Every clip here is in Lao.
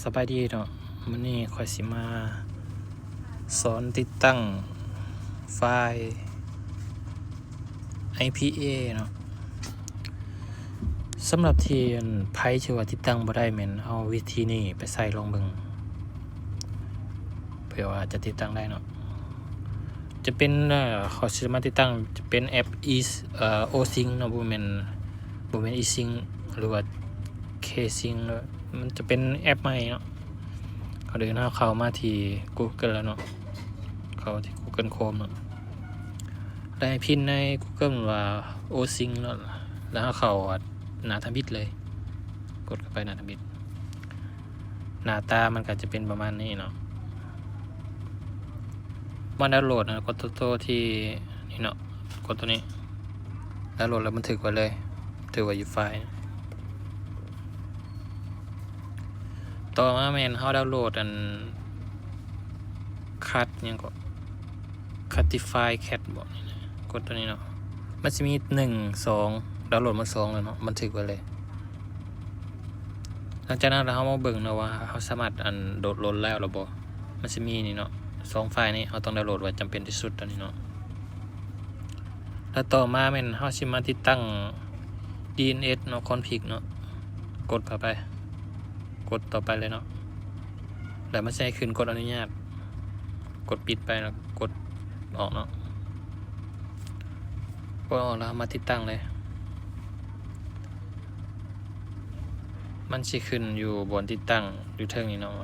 ສະບາຍດີເນາະ, ມື້ນີ້ຂ້ອຍຊິມາສອນຕິດຕັ້ງໄຟລ໌ ໄອພີເອ ເນາະ. ສຳລັບທີ່ ອັນ ໃຜທີ່ວ່າຕິດຕັ້ງບໍ່ໄດ້ ແມ່ນເອົາວິທີນີ້ໄປໃຊ້ລອງເບິ່ງ ເພື່ອວ່າຈະຕິດຕັ້ງໄດ້ເນາະ. ຈະເປັນ ເອີ ເຂົາຊິມາຕິດຕັ້ງຈະເປັນແອັບ ອີ ເອີ ໂອຊິງເນາະ, ບໍ່ແມ່ນ ບໍ່ແມ່ນອີຊິງ ຫຼືວ່າເຄຊິງເນາະ, ມັນຈະເປັນແອັບໃໝ່ເນາະ. ກ່ອນອື່ນເຮົາເຂົ້າມາທີ່ກູເກີນແລ້ວເນາະ, ເຂົ້າທີ່ກູເກີນໂຄຣມເນາະ, ແລ້ວໃຫ້ພິມໃນກູເກີນວ່າໂອຊິງເນາະ, ແລ້ວເຮົາເຂົ້າໜ້າທຳອິດເລີຍ, ກົດເຂົ້າໄປໜ້າທຳອິດ. ໜ້າຕາມັນກໍຈະເປັນປະມານນີ້ເນາະ. ມາດາວໂຫຼດນະ, ກົດໂຕ ໂຕທີ່ນີ້ເນາະ, ກົດໂຕນີ້ ດາວໂຫຼດແລ້ວບັນທຶກໄວ້ເລີຍ, ຖືວ່າຢູ່ໄຟລ໌. ຕໍ່ມາແມ່ນເຮົາດາວໂຫຼດອັນ ຄັດຫຍັງເກາະ ຄັດຕິຟາຍແຄັດບໍ ນີ້ນະ, ກົດໂຕນີ້ເນາະ. ມັນຊິມີໜຶ່ງ ສອງ ດາວໂຫຼດໝົດສອງແລ້ວເນາະ, ບັນທຶກໄວ້ເລີຍ. ຫຼັງຈາກນັ້ນລະເຮົາມາເບິ່ງເນາະວ່າເຮົາສາມາດ ອັນ ໂຫຼດ ໂຫຼດແລ້ວລະບໍ່. ມັນຊິມີນີ້ເນາະ, ສອງໄຟລ໌ນີ້ເຮົາຕ້ອງດາວໂຫຼດໄວ້ຈຳເປັນທີ່ສຸດຕອນນີ້ເນາະ. ແລ້ວຕໍ່ມາແມ່ນເຮົາຊິມາຕິດຕັ້ງ ດີເອັນເອັສ ເນາະ, ຄອນຟິກເນາະ, ກົດເຂົ້າໄປ, ກົດຕໍ່ໄປເລີຍເນາະ. ແລ້ວມັນຊິໃຫ້ຂຶ້ນກົດອະນຸຍາດ, ກົດປິດໄປ ແລ້ວກົດອອກເນາະ. ກົດອອກແລ້ວເຮົາມາຕິດຕັ້ງເລີຍ. ມັນຊິຂຶ້ນຢູ່ບ່ອນຕິດຕັ້ງຢູ່ເທິງນີ້ເນາະ,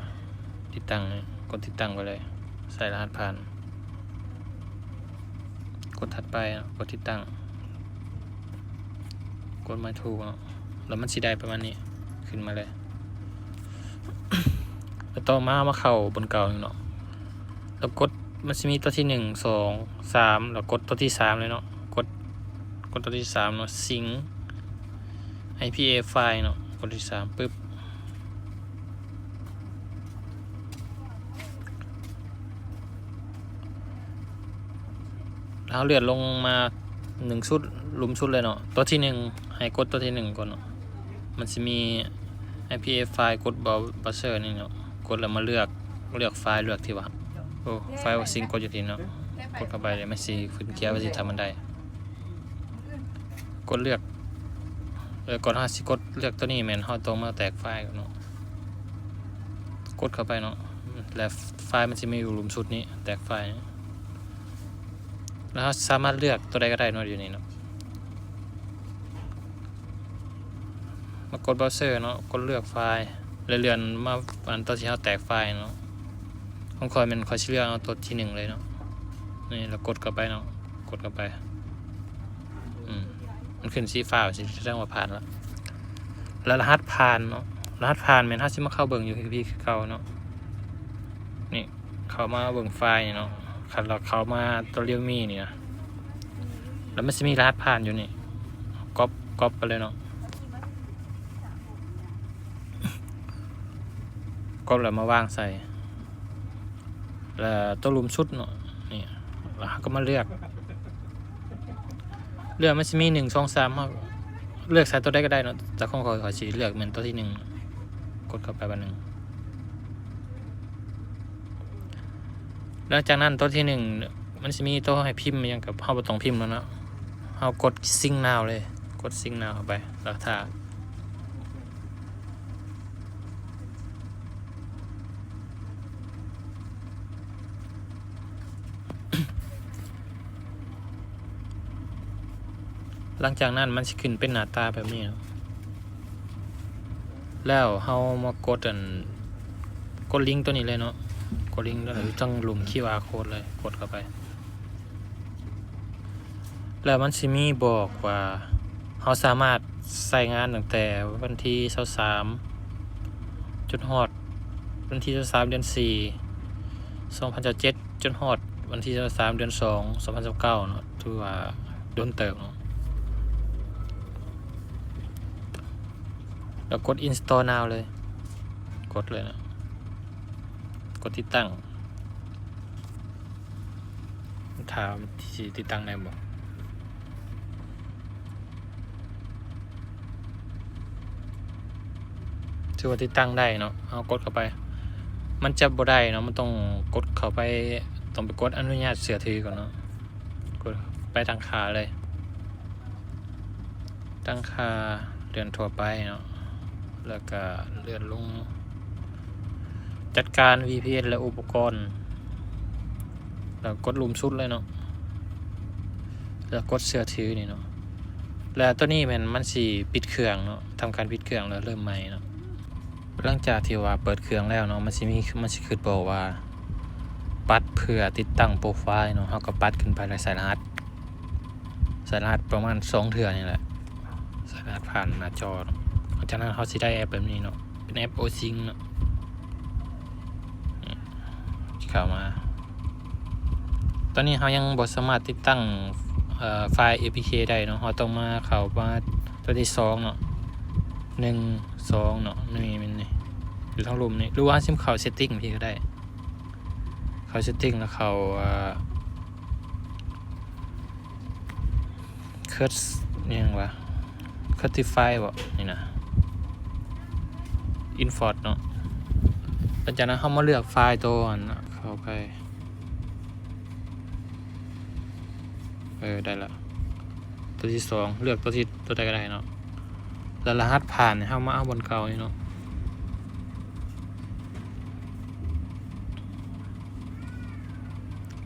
ຕິດຕັ້ງນີ້, ກົດຕິດຕັ້ງໄປເລີຍ, ໃສ່ລະຫັດຜ່ານ, ກົດຖັດໄປເນາະ, ກົດຕິດຕັ້ງ, ກົດ My Tool ເນາະ, ແລ້ວມັນຊິໄດ້ປະມານນີ້ ຂຶ້ນມາເລີຍ. ແລ້ວຕໍ່ມາເຮົາມາເຂົ້າບ່ອນເກົ່ານີ້ເນາະ, ແລ້ວກົດ ມັນຊິມີຕົວທີໜຶ່ງ ສອງ ສາມ ແລ້ວກົດຕົວທີສາມເລີຍເນາະ, ກົດ ກົດຕົວທີສາມເນາະ, ຊິງ ໄອພີເອ ໄຟລ໌ເນາະ, ກົດທີສາມປຶບ ເຮົາເລື່ອນລົງມາໜຶ່ງຊຸດ ລຸ່ມສຸດເລີຍເນາະ. ຕົວທີໜຶ່ງ ໃຫ້ກົດຕົວທີໜຶ່ງກ່ອນເນາະ, ມັນຊິມີ ໄອພີເອ ໄຟລ໌ ກົດ Browser ນີ້ເນາະ, ກົດແລ້ວມາເລືອກ ເລືອກໄຟລ໌ ເລືອກທີ່ວ່າ ໂອ້ ໄຟລ໌ໂອຊິງ ກົດຢູ່ທີ່ເນາະ, ກົດເຂົ້າໄປແລ້ວມັນຊິຂຶ້ນຂຽນວ່າຊິທຳອັນໃດ, ກົດເລືອກ ເອີ ກ່ອນເຮົາຊິກົດເລືອກຕົວນີ້ແມ່ນເຮົາຕ້ອງມາແຕກໄຟລ໌ກ່ອນເນາະ, ກົດເຂົ້າໄປເນາະ, ແລ້ວໄຟລ໌ມັນຊິມີຢູ່ລຸ່ມສຸດນີ້ ແຕກໄຟລ໌ ແລ້ວເຮົາສາມາດເລືອກຕົວໃດກໍໄດ້ເນາະ ຢູ່ນີ້ເນາະ. ມາກົດ Browser ເນາະ, ກົດເລືອກໄຟລ໌ ແລ້ວເລື່ອນມາອັນຕົວທີ່ເຮົາແຕກໄຟລ໌ເນາະ. ຂອງຂ້ອຍແມ່ນຂ້ອຍຊິເລືອກເອົາຕົວທີໜຶ່ງເລີຍເນາະ, ນີ້ ແລ້ວກົດເຂົ້າໄປເນາະ, ກົດເຂົ້າໄປ ອືມ ມັນຂຶ້ນສີຟ້າ ຊິສະແດງວ່າຜ່ານລະ. ແລ້ວລະຫັດຜ່ານເນາະ, ລະຫັດຜ່ານແມ່ນເຮົາຊິມາເຂົ້າເບິ່ງຢູ່ພີ້ຄືເກົ່າເນາະ, ນີ້ ເຂົ້າມາເບິ່ງໄຟລ໌ນີ້ເນາະ, ຄັນລະເຂົ້າມາຕົວ Realme ນີ້ນະ, ແລ້ວມັນຊິມີລະຫັດຜ່ານຢູ່ນີ້, ກັອບ ກັອບໄປເລີຍເນາະ, ກັອບແລ້ວມາວາງໃສ່ ແລ້ວຕົວລຸ່ມສຸດເນາະ, ນີ້ ແລ້ວເຮົາກໍມາເລືອກ ເລືອກມັນຊິມີໜຶ່ງ ສອງ ສາມ ເຮົາເລືອກໃສ່ຕົວໃດກໍໄດ້ເນາະ, ແຕ່ຂອງຂ້ອຍ ຂ້ອຍຊິເລືອກແມ່ນຕົວທີໜຶ່ງ, ກົດເຂົ້າໄປບາດໜຶ່ງ. ຫຼັງຈາກນັ້ນຕົວທີໜຶ່ງ ມັນຊິມີຕົວໃຫ້ພິມຫຍັງ ກໍເຮົາບໍ່ຕ້ອງພິມແລ້ວເນາະ, ເຮົາກົດ Sync Now ເລີຍ, ກົດ Sync Now ເຂົ້າໄປ ແລ້ວຖ້າ. ຫຼັງຈາກນັ້ນມັນຊິຂຶ້ນເປັນໜ້າຕາແບບນີ້ເນາະ, ແລ້ວເຮົາມາກົດອັນ ກົດລິ້ງຕົວນີ້ເລີຍເນາະ, ກົດລິ້ງຕົວນີ້ຢູ່ທາງລຸ່ມ QR code ເລີຍ, ກົດເຂົ້າໄປ. ແລ້ວມັນຊິມີບອກວ່າເຮົາສາມາດໃຊ້ງານຕັ້ງແຕ່ວັນທີຊາວສາມ ຈົນຮອດວັນທີຊາວສາມ ເດືອນສີ່ ສອງພັນຊາວເຈັດ ຈົນຮອດວັນທີຊາວສາມ ເດືອນສອງ ສອງພັນຊາວເກົ້າເນາະ, ຖືວ່າດົນເຕີບເນາະ. ແລ້ວກົດ Install Now ເລີຍ, ກົດເລີຍເນາະ, ກົດຕິດຕັ້ງ. ຖາມຊິຕິດຕັ້ງໄດ້ບໍ່? ຖືວ່າຕິດຕັ້ງໄດ້ເນາະ. ເຮົາກົດເຂົ້າໄປ ມັນຈະບໍ່ໄດ້ເນາະ, ມັນຕ້ອງກົດເຂົ້າໄປ ຕ້ອງໄປກົດອະນຸຍາດເຊື່ອຖືກ່ອນເນາະ. ກົດໄປຕັ້ງຄ່າເລີຍ, ຕັ້ງຄ່າເລື່ອນທົ່ວໄປເນາະ, ແລ້ວກະເລື່ອນລົງ ຈັດການ ວີພີເອັນ ແລະ ອຸປະກອນ ແລ້ວກົດລຸ່ມສຸດເລີຍເນາະ, ແລ້ວກົດເຊື່ອຖືນີ້ເນາະ. ແລ້ວໂຕນີ້ແມ່ນມັນຊິປິດເຄື່ອງເນາະ, ທຳການປິດເຄື່ອງແລ້ວເລີ່ມໃໝ່ເນາະ. ຫຼັງຈາກທີ່ວ່າເປີດເຄື່ອງແລ້ວເນາະ, ມັນຊິມີ ມັນຊິຂຶ້ນບອກວ່າ ປັດເພື່ອຕິດຕັ້ງໂປຣໄຟລ໌ເນາະ. ເຮົາກໍປັດຂຶ້ນໄປ ແລ້ວໃສ່ລະຫັດ ໃສ່ລະຫັດປະມານສອງເທື່ອນີ້ແຫຼະ, ໃສ່ລະຫັດຜ່ານໜ້າຈໍເນາະ. ຫຼັງຈາກນັ້ນເຮົາຊິໄດ້ແອັບແບບນີ້ເນາະ, ເປັນແອັບໂອຊິງເນາະ. ເຂົ້າມາ ຕອນນີ້ເຮົາຍັງບໍ່ສາມາດຕິດຕັ້ງ ເອີ ໄຟລ໌ ເອພີເຄ ໄດ້ເນາະ, ເຮົາຕ້ອງມາ ເຂົ້າມາຕົວທີສອງເນາະ, ໜຶ່ງ ສອງເນາະ, ນີ້ແມ່ນນີ້ ຢູ່ທາງລຸ່ມນີ້ ຫຼືວ່າເຮົາຊິເຂົ້າເຊັດຕິງພີ້ກໍໄດ້. ເຂົ້າເຊັດຕິງແລ້ວເຂົ້າ ເອີ ເຄີດ ຫຍັງວະ ເຄີດຕິຟາຍບໍ ນີ້ນະ ອິນຟອດເນາະ. ຫຼັງຈາກນັ້ນເຮົາມາເລືອກໄຟລ໌ໂຕອັນນະ ເຂົ້າໄປ ເອີ ໄດ້ລະ ໂຕທີສອງ ເລືອກໂຕທີ່ ໂຕໃດກໍໄດ້ເນາະ. ແລ້ວລະຫັດຜ່ານເຮົາມາເອົາບ່ອນເກົ່ານີ້ເນາະ,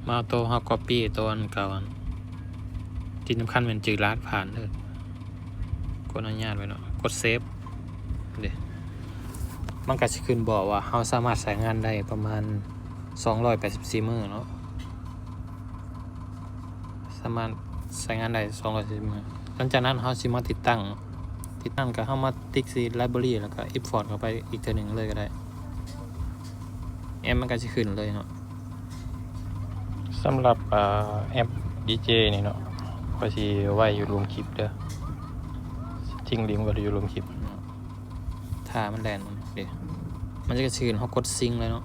ມາເອົາໂຕເຮົາ ກັອບປີ້ໂຕອັນເກົ່າຫັ້ນ. ທີ່ສຳຄັນແມ່ນຈື່ລະຫັດຜ່ານເດີ, ກົດອະນຸຍາດໄວ້ເນາະ, ກົດເຊບເດ້. ມັນກໍຊິຂຶ້ນບອກວ່າເຮົາສາມາດໃຊ້ງານໄດ້ປະມານສອງຮ້ອຍແປດສິບສີ່ມື້ເນາະ. ສາມາດໃຊ້ງານໄດ້ສອງຮ້ອຍສີ່ສິບມື້. ຫຼັງຈາກນັ້ນເຮົາຊິມາຕິດຕັ້ງ, ຕິດຕັ້ງກໍເຮົາມາຕິກທີ່ໄລບຣາຣີ ແລ້ວກໍອິມພອດເຂົ້າໄປອີກເທື່ອໜຶ່ງເລີຍກໍໄດ້, ແອັບມັນກໍຊິຂຶ້ນເລີຍເນາະ. ສຳລັບ ເອີ ແອັບດີເຈນີ້ເນາະ, ຂ້ອຍຊິໄວ້ຢູ່ລຸ່ມຄລິບເດີ, ຊິຖິ້ມລິງໄວ້ຢູ່ລຸ່ມຄລິບ. ຖ້າມັນແລ່ນເດ້ ມັນຈະຂຶ້ນ ເຮົາກົດຊິງເລີຍເນາະ,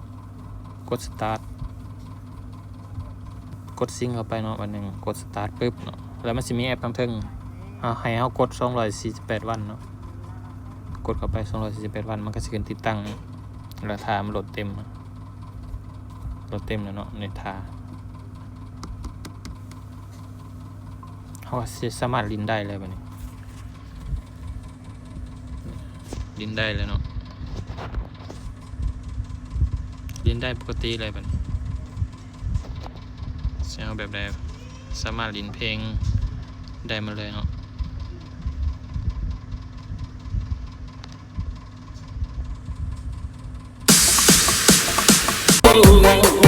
ກົດສະຕາດ ກົດຊິງເຂົ້າໄປເນາະ. ບາດໜຶ່ງກົດສະຕາດປຶບເນາະ, ແລ້ວມັນຊິມີແອັບທາງເທິງ ເຮົາ ໃຫ້ເຮົາກົດສອງຮ້ອຍສີ່ສິບແປດວັນເນາະ, ກົດເຂົ້າໄປສອງຮ້ອຍສີ່ສິບແປດວັນ ມັນກໍຊິຂຶ້ນຕິດຕັ້ງນີ້ ແລ້ວຖ້າມັນໂຫຼດເຕັມ ໂຫຼດເຕັມແລ້ວເນາະ. ນີ້ຖ້າ ເຮົາກໍຊິສາມາດຫຼິ້ນໄດ້ເລີຍບາດນີ້. ຫຼິ້ນໄດ້ແລ້ວເນາະ, ຫຼິ້ນໄດ້ປົກກະຕິເລີຍບາດນີ້. ຊິເອົາແບບໃດ ສາມາດຫຼິ້ນເພງໄດ້ໝົດເລີຍເນາະ.